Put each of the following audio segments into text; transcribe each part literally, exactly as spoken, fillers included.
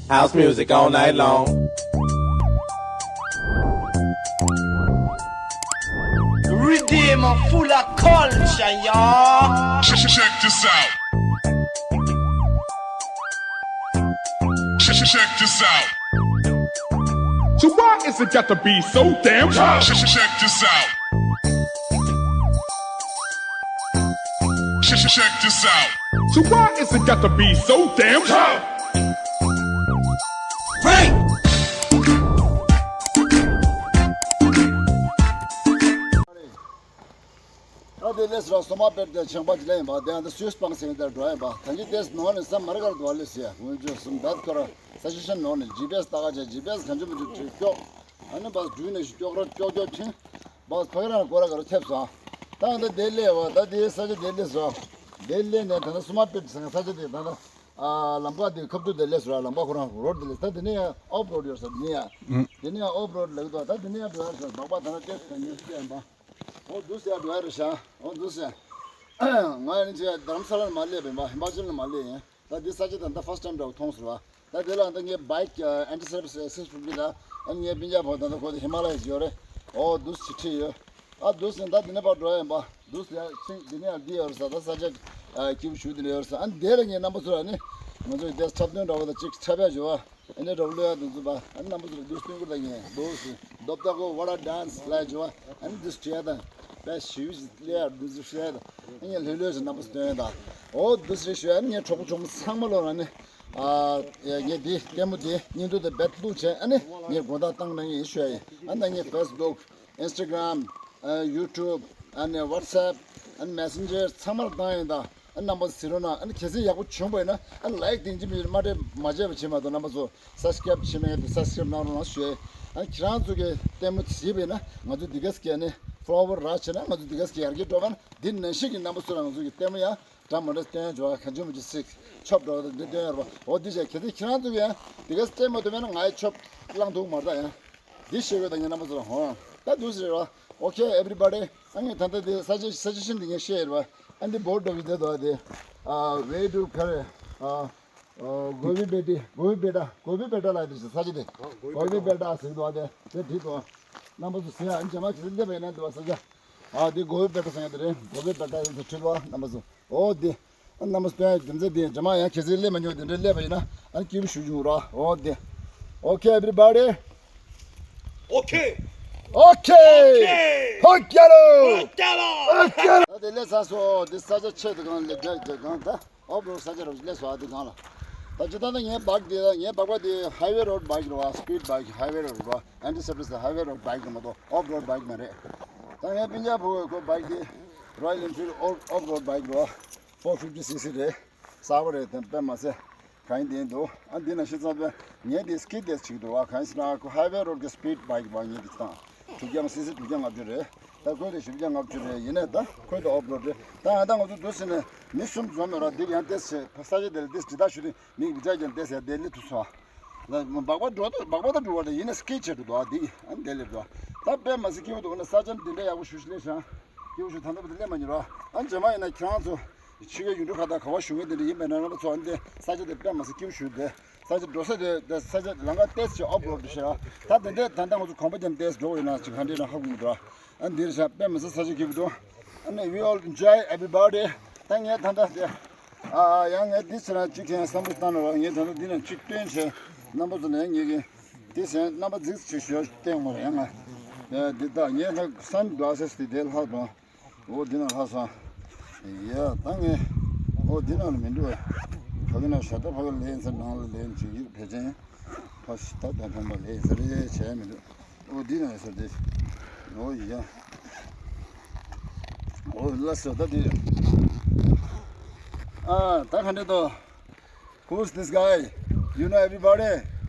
House music all night long. Redeem full of culture, y'all. Check this out. Check, check, check this out. So why is it got to be so damn tough? Check, check, check this out. Check, check, check this out. So why is it got to be so damn tough? Break! ད་དེ་ལས་ར་སོ་མ་པེར་དེ་ཆང་པ་ཅི་ལེན་པ་དེ་ཨ་ད་སུས་སྤང་སེང་དེར་འགྲོ་ཡིན་པ། ད་གི་དེས་ནོ་ནི་ས་མར་གར་དུ་བ་ལེ་སི་ཡ་ཀུན་ཅོ་སུམ་ད་ཁོ་ར་ས་ཤི་ཤན་ནོ་ནི་ཇི་པི་ཨེས་ལྟ་ག་ཅེ་ཇི་པི་ཨེས་གང་ཅི་མི་ཅུ་ཅི་ཀྱོག་ཨ་ནི་བ་འགྲུལ་ནས་ཤི་ཀྱོག་ར་ཀྱོག་ཀྱོག་ཕྱིན་བ་ཕ་གི་རང་ཀོ་ར་ག་ར་ཐེབས་སོ། ད་ཨ་ད་དེ་ལས་བ་ད་དེ་ས་ཆ་དེ་ལས་སོ། དེ་ལས་ནས་ད་ད་སོ་མ་པེར་སེང་ས་ཆ་དེ་ད་ད་ཨ་ལམ་ཁ་དེ་ཁབ་ཏུ་དེ་ལས་སོ་ར་ལམ་ཁ་ཁོ་རང་རོ་ཌི་དེ་ལས་ད་དེ་ནས་ཡང་ཨོབ་རོ་ཌི་ཡོད་ས་དེ་ནས་ཡང་དེ་ནས་ཡང་ཨོབ་རོ་ཌི་ལེགས་དོ། ད་དེ་ནས་ཡང་འགྲོ་ཡ་རེད་ས་སྦག་སྦག་ད་ན་ཏེ་ད་ཉིན་སུ་ཡང་པ། ཨོ་འདུག་ཟེར་འགྲོ་ཡ་རེད་ཤག་ཨོ་འདུག་ཟེར། ང་ནི་ཅི་རྡ་རམ་ས་ལ་ནས་མ་སླེབས་པ་ཡིན་པ། ཧི་མ་ཅལ་ནས་མ་སླེབས་ཡིན། ད་འདི་ས་ཆ་ད་ལྟ་ཕར་སི་ཊི་ཊེམ་འདྲ་བོ་མཐོང་སོང་བ། ད་དེ་ལ་ད་ངའི་བྷའིཀ་ཨེན་ཊི་སི་ལེབ་སི་སིག་ཕིབ་ཊི་ད་ཨ་ནི་ངའི་སྤུན་ཀྱག་ཕོ་ད་ལྟ་ཁོ་ད་ཧི་མ་ལ་ཡ་ཡོད་རེད། ཨོ་འདུག་ཅི་ཁྲིད་ཡོད། ཨ་འདུག་ཟེར་ད་འདི་ནས་ཕར་འགྲོ་ཡ་ཡིན་པ། འདུག་ཟེར་ཡ་ཤིང་འདི་ནས་ཡང་འདི་ཡོད་རེད་ས། ད་ས་ཆ་ཨ་སྐྱིད་པོ་ཞུ་འདི་ནས་ཡོད་རེད་ས། ཨ་འདི་ལ་ངའི་རྣམ་པ་ཚོ་ལ་ནི་ང་ཚོ་ཡི་དེ་འཁྲབ་སྟོན་འདྲ་བོ་ད་ཅིག་འཁྲབ་ཡ་ཞུ་བ། ཨ་ནི་རོགས་ལོས་ཡ་འདུག་ཚུལ་པ། ཨ་ནི་རྣམ་པ་ཚོ་ལ་འདུག་སྟོན་གི་ད་ངས་འདུག་ཟེར་རྡོབ་ད་གོ་ཝ་ཊ་ཌན་སི་ལ་ཞུ་བ། ཨ་ནི་འདུག་བྲིས་ཡ་ད་པས་ཞུ་ཞིག་ལས་ཡ་འདུག་ཚུལ་བྲིས་ཡ་ད། ཨ་ནི་ལྷོད་ལྷོད་ཞིག་རྣམ་པ་སྟོན་ཡ་ད། ཨོ་འདུག་ཟེར་ཞུ་ཡ། ཨ་ནི་ངའི་གྲོགས་པོ་གྲོགས་མོ་ཚང་མ་ལོ་ལ་ནི། ཨ་ངས་འདི་ལྟད་མོ་འདི་བརྙན་ཐུང་དེ་བེད་བླུག་བྱས་ཨ་ནི་ངས་དགོང་དག་བཏང་གནང་གི་ཡིན་ཞུ་ཡ་ཡིན། ཨ་ནི་ངའི་ཕེ་སི་བུག་ཨིན་སི་ཊ་གྷི་རམ། ཨ་ཡུ་ཊུབ། ཨ་ནི་ཝ་ཊི་སི་ཨེབ། ཨ་ནི་མེ་སེན་ཇར་ཚང་མར་བཏང་ཡིན་ད། ཨ་ནི་རྣམ་པ་གཟིགས་རོགས་གནང་། ཨ་ནི་གལ་སྲིད་ཡག་པོ་བྱུང་པ་ཡིན་ན་ཨ་ནི་ལའིཀ་དེ་ཅི་མི་མ་སྤྲད་མ་བྱས་པ་བྱེད་མ་གཏོགས་རྣམ་པ་ཚོ་སབ་སི་ཀེ་རེབ་བྱེད་མེད་དེ་སབ་སི་ཀེ་རེབ་གནང་རོགས་གནང་ཞུ་ཡ་ཡིན། ཨ་ནི་ཁྱེད་རང་ཚོ་གི་ལྟད་མོ་གཟིགས་པ་ཡིན་ན་ང་ཚོ་འདི་ག་སྐད་ནི་ཕོ་ལོ་ཝར་རག་བྱས་ན་ང་ཚོ་འདི་ག་སྐད་ཡར་རྒྱས་འགྲོ་བ་ན་འདི་ནང་བཞིན་གྱི་རྣམ་པ་ཚོ་ལ་ང་ཚོ་གི་ལྟད་མོ་ཡང་འདྲ་མི་འདྲ་སྟོན་འཇོག་ག་ཅུང་མི་ཅི་སིག་ཆོབ་འགྲོ་འདི་སྟོན་ཡོད་རེད་པ། འོ་འདི་བྱས་གལ་སྲིད་ཁྱེད་རང་ཚོ་གིས་ཡང་འདི་ག་སྟོན་མ་ཐུབ་པ་ན་ང་ཡི་ཆོབ་བླངས་ཐུབ་མ་རེད་ད། ཡང་འདི་ཤེས་དགོས་ད། ངའི་རྣམ་པ་ཚོ་ལ་ཧོ་ད་འདུག་ཟེར་རེད་པ། Okay, everybody. ཨ་ངས་ད་ལྟ་འདི་ས་ཆ་ས་ཆ་ཤིན་ཏུ་ངས་ཤེས་ཡོད་རེད་པ། ཨ་འདི་བོར་ཌི་འདི་འདུག་འདི་ཨ་ཝེ་ཌུ་ཁ་རེ་ཨ་གོ་བི་བེ་ཏི་གོ་བི་བེ་ཊ་གོ་བི་བེ་ཊ་ལ་འདི་ས་ཆ་འདི་གོ་བི་བེ་ཊ་ཟེར་འདུག་འདི་འདི་བྲིས་འདུག་རྣམ་པ་ཚོ་ཟེར་ཡ་ཨ་ནི་ཇ་མ་ཁྱེད་ཚོ་སླེབས་པ་ཡིན་ན་འདུག་ས་ཆ། ཨ་འདི་གོ་བི་བེ་ཊ་ཟེར་ཡ་འདི་རེད། གོ་བི་བེ་ཊ་ཡིན་ཟེར་བྲིས་འདུག་རྣམ་པ་ཚོ། ཨོ་འདི་ཨ་རྣམ་པ་ཚོ་སྟོན་ཡ་རྒྱུ་མཚན་འདི་ཇ་མ་ཡང་ཁྱེད་ཚོ་སླེབས་མ་མྱོང་། འདི་འདྲ་སླེབས་པ་ཡིན་ན་ཨ་ནི་སྐྱིད་པོ་ཞུ་བྱུང་ར། ཨོ་འདི། Okay, everybody. Okay. Okay. Okay. ཧོ་ཀྱ་ལོ། ཧོ་ཀྱ་ལོ། ཧོ་ཀྱ་ལོ། ད་དེ་སླེབས་ཚར་སོང་། འདི་ས་ཆ་ཆེ་དུ་གང་ལེ་རྒྱ་རྒྱ་གང་ད། ཨོབ་རོ་ས་ཆ་རུ་སླེབས་སོང་། ཨ་འདི་གང་ལ། ད་ཇི་ལྟར་ན་ངའི་བག་འདི་ལ་ངའི་བག་པ་འདི་ཧའི་ཝེ་རོ་ཌི་བྷའིཀ་རེད་པ། སི་པིཌ་བྷའིཀ་ཧའི་ཝེ་རོ་ཌི་རེད་པ། ཨེན་ཊི་སི་པི་རེ་སི་ཧའི་ཝེ་རོ་ཌི་བྷའིཀ་རེད་མ་གཏོགས་ཨོབ་རོ་ཌི་བྷའིཀ་མ་རེད། ད་ངའི་སྤུན་ཀྱག་ཕོ་བས་ཁོ་བྷའིཀ་འདི་རོ་ཡལ་ཨེན་ཕིལ་ཌི་ཨོབ་ཨོབ་རོ་ཌི་བྷའིཀ་རེད་པ། ཕོར་ཕིཕ་ཊི་སི་སི་རེད། གསར་པ་རེད། དེ་དཔེ་མ་ཟད་གང་ཡིན་དེ་འདུག་ཨ་འདི་ན་ཤི་ཚང་པས་ངས་འདི་སྐྱིད་དེ་ཅིག་འདུག་པ། གང་ཡིན་ཟེར་ན་ཁོ་ཧའི་ཝེ་རོ་ཌི་གི་སི་པིཌ་བྷའིཀ་པ། ངས་འདི་བཏང་དྲུག་བརྒྱ་སི་སི་དྲུག་བརྒྱ་ལྔ་བཅུ་རེད། ད་ཁོས་དེ་བཞི་བརྒྱ་ལྔ་བཅུ་རེད། ཡིན་ནའི་ད་ཁོས་དེ་ཨོབ་རོ་ཌི་རེད། ད་ང་ད་ང་ཚོ་འདུག་ཟེར་ནས་མི་གསུམ་འཛོམས་ཡོད་ར། འདི་ཡང་ཏེས་བྱས་ས་ཆ་དེ་ལ་ཏེས་ཇི་ལྟར་ཞུ་དུས་མི་གི་ཅག་ཀྱང་ཏེས་ཡ་དེ་ལི་ཐུ་སོང་། ད་སྦག་སྦག་འགྲོ་འདུག་སྦག་སྦག་ད་འགྲོ་བ་རེད། ཡིན་ནའི་སྐད་ཆ་འགྲོ་འདུག་ཨ་འདི་ཨ་འདི་ལེབ་འགྲོ། ད་དཔེ་མ་སྲིད་སྐྱིད་པོ་འདུག་ཨ་ན་ས་ཆ་འདི་འདྲ་ཡག་པོ་ཞུ་ཞུ་ལེ་ཤང་། སྐྱིད་པོ་ཞུ་ད་ལྟ་བུ་དེ་ལེ་མ་ཉོ་ར། ཨ་ཇ་མ་ཡིན་ན་ཁྱེད་རང་ཚོ་ཕྱི་རྒྱལ་ཡུལ་གྲུ་ཁག་དང་ག་བ་བཞུགས་མཁན་དེ་འདྲ་ཡིན་པས་ན་རྣམ་པ་ཚོ་ཨ་འདི་ས་ཆ་དེ་དཔེ་མ་སྲིད་སྐྱིད་པོ་ཞུ་དེ། ས་ཆ་འགྲོ་ས་དེ་དེ་ས་ཆ་ལམ་ཁ་ཏེས་ཅིག་ཨོབ་རོ་ཌི་ཤ། ད་དེ་འདྲས་ད་ལྟ་ང་ཚོ་གོམ་པ་རྒྱབ་ཏེས་འགྲོ་ཡོད་ན་ཅིག་ག་འདྲས་ན་ཧ་གོ་མི་འདུག་ཨ་འདིར་ཤ་དཔེ་མི་སྲིད་ས་ཆ་སྐྱིད་པོ་འདུག་ཨ་ནི་we all enjoy everybody. ད་ངས་ད་ལྟ་དེ་ཨ་ཡང་ངས་འདི་ཕྱིར་ན་ཅིག་ཁྱེད་བསམ་བློ་བཏང་ནས་ངས་ད་ལྟ་འདི་ན་ཅིག་སྟོན་བྱས་རྣམ་པ་ཚོ་ནས་ངེད་ཀྱི་འདི་ཟེར་རྣམ་པ་རྫིག་ཅིག་ཞོ་བསྟན་མ་རེད་ཡང་ང་འདི་ད་ངས་ད་སན་གྷི་ལ་སེས་དེ་དེ་ལྷག་དང་། འོ་འདི་ན་ལྷག་སོང་། ཡ་ད་ངས་འོ་འདི་ན་ལ་མི་འདུག་བས། ཕ་གི་ན་ཞྭ་ཏོག་ཕ་གི་ལེན་ཟེར་ནང་ལ་ལེན་ཅིག་ཡིག་ཕལ་ཆེན་ཕ་ཞི་ད་ད་ཕན་པ་ལེན་ཟེར་རེ་བྱས་མི་འདུག་འོ་འདི་ན་ཟེར་དེ་འོ་ཡ་འོ་ལ་ཟེར་ད་འདི་ཨ་ད་ག་འདྲ་འདུག Who's this guy? You know everybody?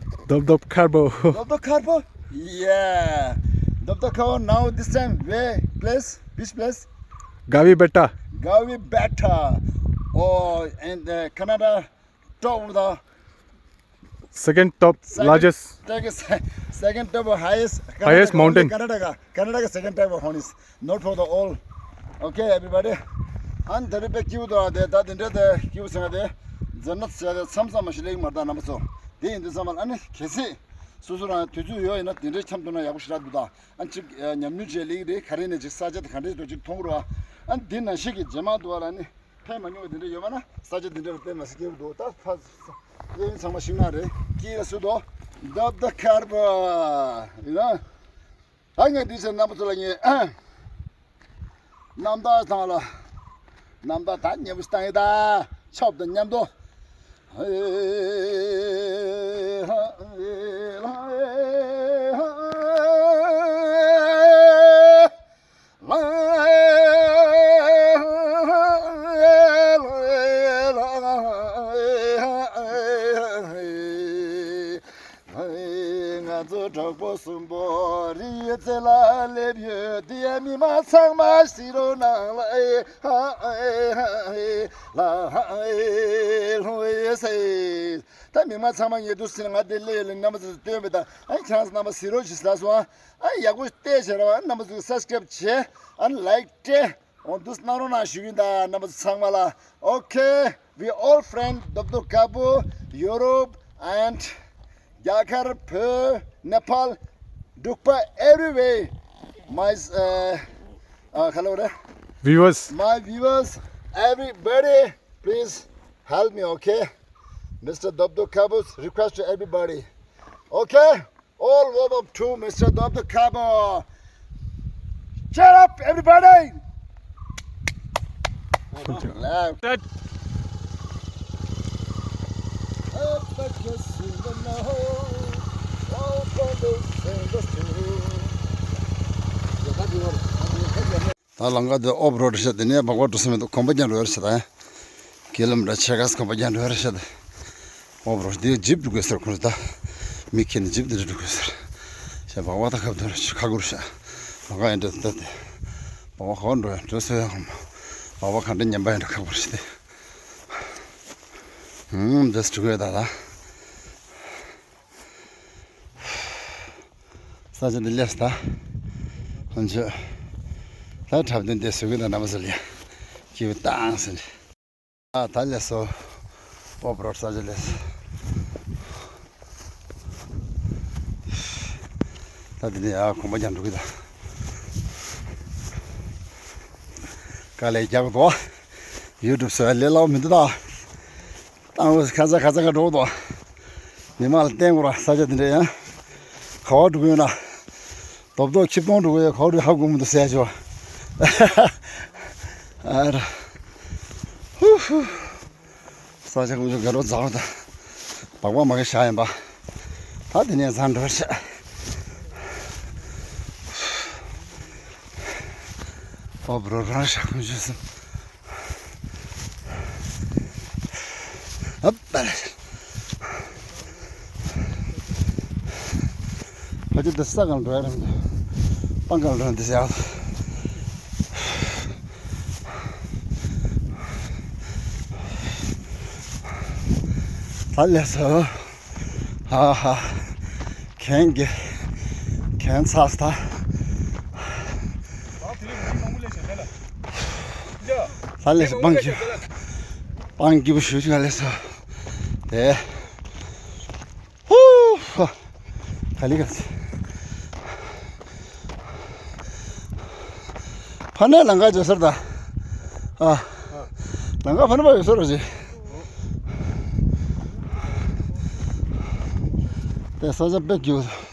Dop Dop Kharbo. Dop Dop Kharbo? Yeah. Dop Dop Kharbo now this time where place? Which place? Gavi Betta. Gavi Betta. Oh, and uh, Canada top of the second top second, largest. Second, second top of highest. Highest Canada, mountain. Only Canada. Karnataka second type of honey is not for the all. Okay, everybody. ཨ་ནི་ད་རེས་དཔེ་སྐྱིད་པོ་འདུག་ཨ། དེ་ད་དེ་འདྲ་དེ་སྐྱིད་པོ་ཟེར་ན་དེ་ཛ་ནད་ཟེར་དེ་མཚམས་མཚམས་མ་ཞིག་ལེགས་མ་རེད་ད་རྣམ་པ་ཚོ། དེ་ཡིན་དུས་ཙམ་པ་ལ་ཨ་ནི་གལ་སྲིད་སོ་སོ་རང་དུས་ཚོད་ཡོད་ཡིན་ན་དེ་འདྲའི་འཁྱམས་ཐུབ་ན་ཡག་པོ་ཞེ་དྲག་འདུག་ད། ཨ་ནི་གཅིག་ཉམས་མྱོང་བྱས་ལེགས་རེད། ག་རེ་ནས་ཅིག་ས་ཆ་དེ་ག་འདྲས་འདུག་ཅིག་མཐོང་གི་རེད་བ། ཨ་ནི་འདི་ནང་བཞིན་གྱི་རྗེས་མ་འདུག་བ་ལ་ཨ་ནི་ཕན་མ་མྱོང་བ་དེ་འདྲ་ཡོད་པ་ན་ས་ཆ་དེ་འདྲ་ལ་དཔེ་མ་སྲིད་སྐྱིད་པོ་འདུག་ད་ཕ་གཡས་གཡོན་ཚང་མ་ཤིང་ནགས་རེད། དཀྱིལ་ལ་སུ་འདུག་འདབ་ད་ཁར་པ་ཡིན་ན། ད་ངས་འདི་ཕྱིར་རྣམ་པ་ཚོ་ལ་ངས་རྣམ་ཐར་བཏང་ལ། རྣམ་ཐར་ད་ཉན་པོ་ཞིག་བཏང་ཡིན་ད། ཆོབ་དང་མཉམ་དུ། ང་ཚོ་གྲོགས་པོ་གསུམ་པོ་རི་ཡི་རྩེ་ལ་སླེབས་ཡོད། འདི་ཡ་མི་མང་ཚང་མ་ཤི་རོ་ནང་ལ་ཨེ་ཧ་ཨེ་ཧ་ཨེ་ལ་ཧ་ཨེ་ལྷུང་ཨེ་སེ། ད་མི་མང་ཚང་མ་ཉེ་དུ་ཟིན་ང་འདི་སླེབས་ཡོད་ལ་རྣམ་པ་ཚོ་སྟོན་པ་དང་ཨ་ཁྱང་རྣམ་པ་ཟི་རོ་ཞིག་ཟ་སོང་ཨ། ཨ་ཡག་པོ་བལྟས་བྱས་ར་བ་རྣམ་པ་ཚོ་སབ་སི་ཀྲེབ་བྱས་ཨ་ལའིག་སྤྲད། འོ་འདུག་གནང་རོགས་གནང་ཞུ་གི་ཡིན་ད། རྣམ་པ་ཚོ་ཚང་མ་ལ། Okay, we all friend, Dobdo Kabu, Europe and རྒྱ་གར། བོད། Nepal, Drukpa, everywhere. My uh, uh, hello there. Viewers. My viewers, everybody, please help me, okay? Mister Dobdo Kabu's request to everybody. Okay? All warm up to Mister Dobdo Kabu. Cheer up, everybody! Thank you. Loud. That ད་ལམ་ཁ་དེ་ཨོབ་རོ་རེད་ཤག་དེ་ནས་སྦག་སྦག་འགྲོ་ས་མི་འདུག་གོམ་པ་རྒྱག་འགྲོ་རེད་ཤག་ད་ཀི་ལོ་མི་ཊར་ཕྱེད་ཀ་གོམ་པ་རྒྱག་འགྲོ་རེད་ཤག་ད་ཨོབ་རོ་དེ་ཇིབ་འགྲོ་དགོས་ཟེར། ཁོང་ཚོ་ད་མི་ཁྱེར་ནས་ཇིབ་དེ་འདྲ་འགྲོ་དགོས་ཟེར་ཤག་སྦག་སྦག་ད་ཁབ་དོན་རེད་ཤག་ཁ་ཁུར་ཤག་སྦག་སྦག་ཡིན་འདྲ་ད་དེ་སྦག་སྦག་ག་པར་འགྲོ་ཡ་འགྲོ་སོ་ཡ་ཧོམ་སྦག་སྦག་ག་འདྲ་ཉན་པ་ཡིན་འདྲ་ཁ་ཁུར་ཤག་དེ་ཧུམ་འདྲ་སུ་འགྲོ་དགོས་ད་ད། ས་ཆ་འདི་ལས་ད། ཁོང་ཚོས་ད་འཁྲབ་སྟོན་དེ་བཟོ་གི་འདུག་རྣམ་པ་ཚོ་ལ་སྐྱིད་པོ་བཏང་ཟིན། ཨ་ད་ལས་སོ། ཨོབ་རོ་ས་ཆ་ལས། ད་འདི་ནས་ཡར་གོམ་པ་རྒྱག་འགྲོ་གི་ད། དཀའ་ལས་རྒྱག་དགོས། ཡུ་ཊུབ་བཟོ་ཡ་ལས་སླ་པོ་མི་འདུག་ད། ཏང་ཝེ་ཁ་ཚ་ཁ་ཚ་ཁ་འགྲོ་དོ། མི་མང་ལ་བསྟན་དགོས་ར་ས་ཆ་དེ་འདྲ་ཡང་། ག་བ་འགྲོ་གི་ཡོད་ན། རྡོབ་རྡོབ་ཆིབས་སྟོང་འགྲོ་གི་ཡོད་ག་བ་འགྲོ་ཧ་གོ་མི་འདུག་ཟེར་ཆོག་ཨ་ར། ཧུ་ཧུ། ས་ཆ་ཀུན་སྤྱོད་དགའ་རོགས་མཛའ་བ་དང་། སྦག་སྦག་མ་གི་བཞག་ཡིན་པ། ད་དེ་ནས་བཟང་འགྲོ་ཤག་ཨོ་བྲོ་རང་ཤག་ཀུན་སྤྱོད་སེམས། ཨབ་པ་ལ། ཕ་ཆུ་དེ་ས་གང་འགྲོ་ཡ་རེད། སྤང་གང་འགྲོ་འདི་ཟེར་ཡ། ད་ལས་སོ། ཧ་ཧ། གན་གི། གན་ཚ་ས་ད། ད་ལས་སོ་སྤང་གི། སྤང་གི་བུ་ཞུ་ཅི་ག་ལས་སོ། དེ། ཧུ། ཧ། ག་ལི་ག་ཚི། ཕ་ནས་ལང་ཀ་བརྗོད་སར་ད། ཨ། ལང་ཀ་ཕ་ནས་མ་ཡོད་སར་རོ་ཅི། དེ་ས་ཆ་དཔེ་སྐྱིད་པོ།